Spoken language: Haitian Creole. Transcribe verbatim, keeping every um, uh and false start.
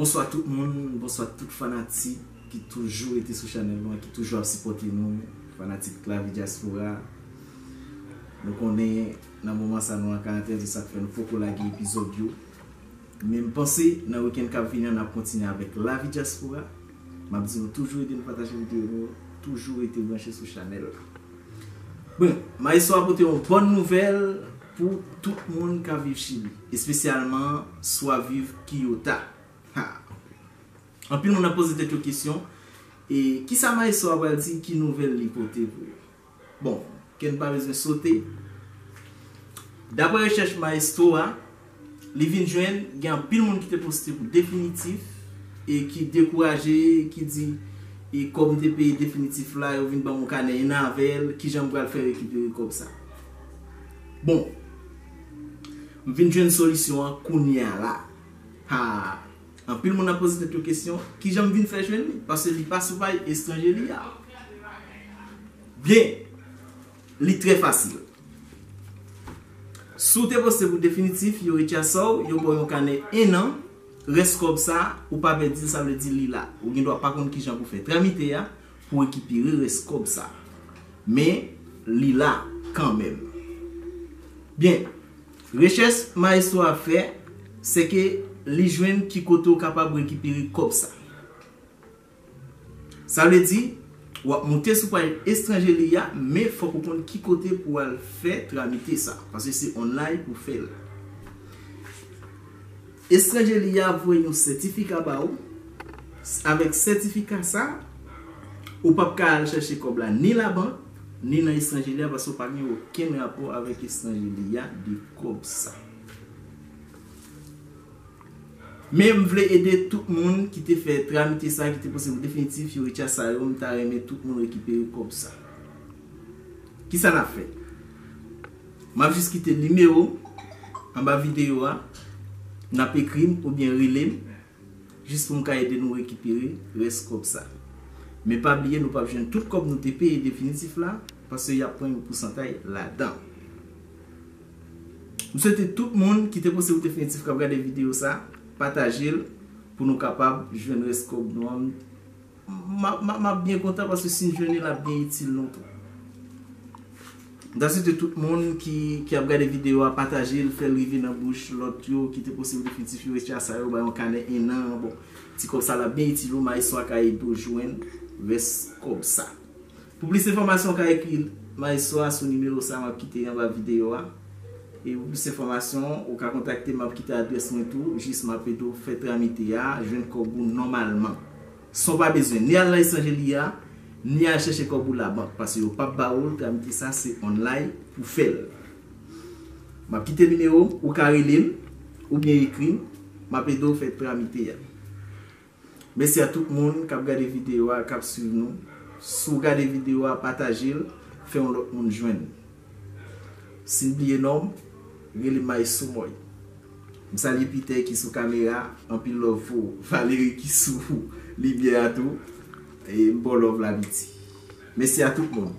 Bonswa tout moun, bonswa tout fanatik ki toujou rete sou chanèl nou, ki toujou ap sipòte nou, fanatik Lavi Dyaspora. Nou konnen nan moman sa nou an karantèn, se sa k fè nou poko lage epizòd yo. Men m panse nan wikenn k ap vini an, n ap kontinye avèk Lavi Dyaspora. M ap di nou toujou ede nou pataje videyo nou, toujou rete branche sou chanèl la. Bon, Maestro a pote yon bòn nouvèl pou tout moun k ap viv Chili, espesyalman si w ap viv Quillota. Ha! Anpil moun ap poze tèt yo kesyon, e kisa Maestro a pral di, ki nouvèl li pote pou yo? Bon, kè n pa bezwen sote. Daprè rechèch Maestro a, li vin jwenn gen anpil moun ki te poste pou definitif e ki dekouraje, ki di, e kòb m te peye definitif la, yo vin ban m yon kanè en an avè l, kijan m pral fè rekipere kòb sa? Bon, m vin jwenn solisyon an kounye a la. Ha! Anpil moun ap poze tèt yo kesyon, kijan m vin fè jwenn li? Paske li pa sou pay estranje li a. Byen, li trè fasil. Si w te poste pou definitif, yo retire sa w, yo ba w yon kanè en an, rès kòb sa, ou pa pèdi l, sa vle di li la. Ou gen dwa pa konn kijan pou fè tramite a, pou rekipere rès kòb sa. Men, li la kanmenm. Byen, rechèch Maestro a fè, se ke li jwenn ki kote w kapab rekipere kòb sa. Sa vle di, w ap moute sou paj estranje li a, men fòk ou konn ki kote pou w al fè tramite sa, paske se online pou fè l. Estranje li a voye yon sètifika ba ou. Avèk sètifika sa, ou p ap ka al chèche kòb la ni labank, ni nan estranje li a, paske w pa gen okenn rapò avèk estranje li a de kòb sa. Men m vle ede tout moun ki te fè tramite sa, ki te poste pou definitif, yo retire sa yo, m ta renmen tout moun rekipere kòb sa. Kisa n ap fè? M ap jis kite nimewo anba videyo a, n ap ekri m oubyen rele m, jis pou m ka ede nou rekipere rès kòb sa. Men pa bliye, nou p ap jwenn tout kòb nou te peye definitif la, paske y ap pran yon pousantay ladan. M swete tout moun ki te poste pou definitif k ap gade videyo sa, pataje l pou nou kapab jwenn rès kòb nou an. M ap, m ap, m ap byen kontan paske si n jwenn li, l ap byen itil nou tou. M ta swete tout moun ki, ki ap gade videyo a, pataje l, fè l rive nan bouch lòt yo ki te poste pou definitif yo, etsetera sa yo, bay yon kanè en an, bon, ti kòb sa l ap byen itil ou, Maestro a ka ede w jwenn rès kòb sa. Pou plis enfòmasyon, w ka ekri Maestro a sou nimewo sa m ap kite anba videyo a. E pou plis enfòmasyon, ou ka kontakte m, m ap kite adrès mwen tou, jis m ap ede w fè tramite a, jwenn kòb ou nòmalman. San w pa bezwen ni al nan estranje li a, ni al chèche kòb ou labank, paske yo p ap ba ou l, tramite sa se online pou fè l. M ap kite nimewo m, ou ka rele m, oubyen ekri m, m ap ede w fè tramite a. Mèsi a tout moun k ap gade videyo a, k ap swiv nou. Si w gade videyo a, pataje l, fè yon lòt moun jwenn. Si n bliye non m, rele Maestro Moy. M salye Peter ki sou kamera, anpil love pou ou. Valery ki sou limyè a tou, e m ba w love la piti. Mèsi a tout moun.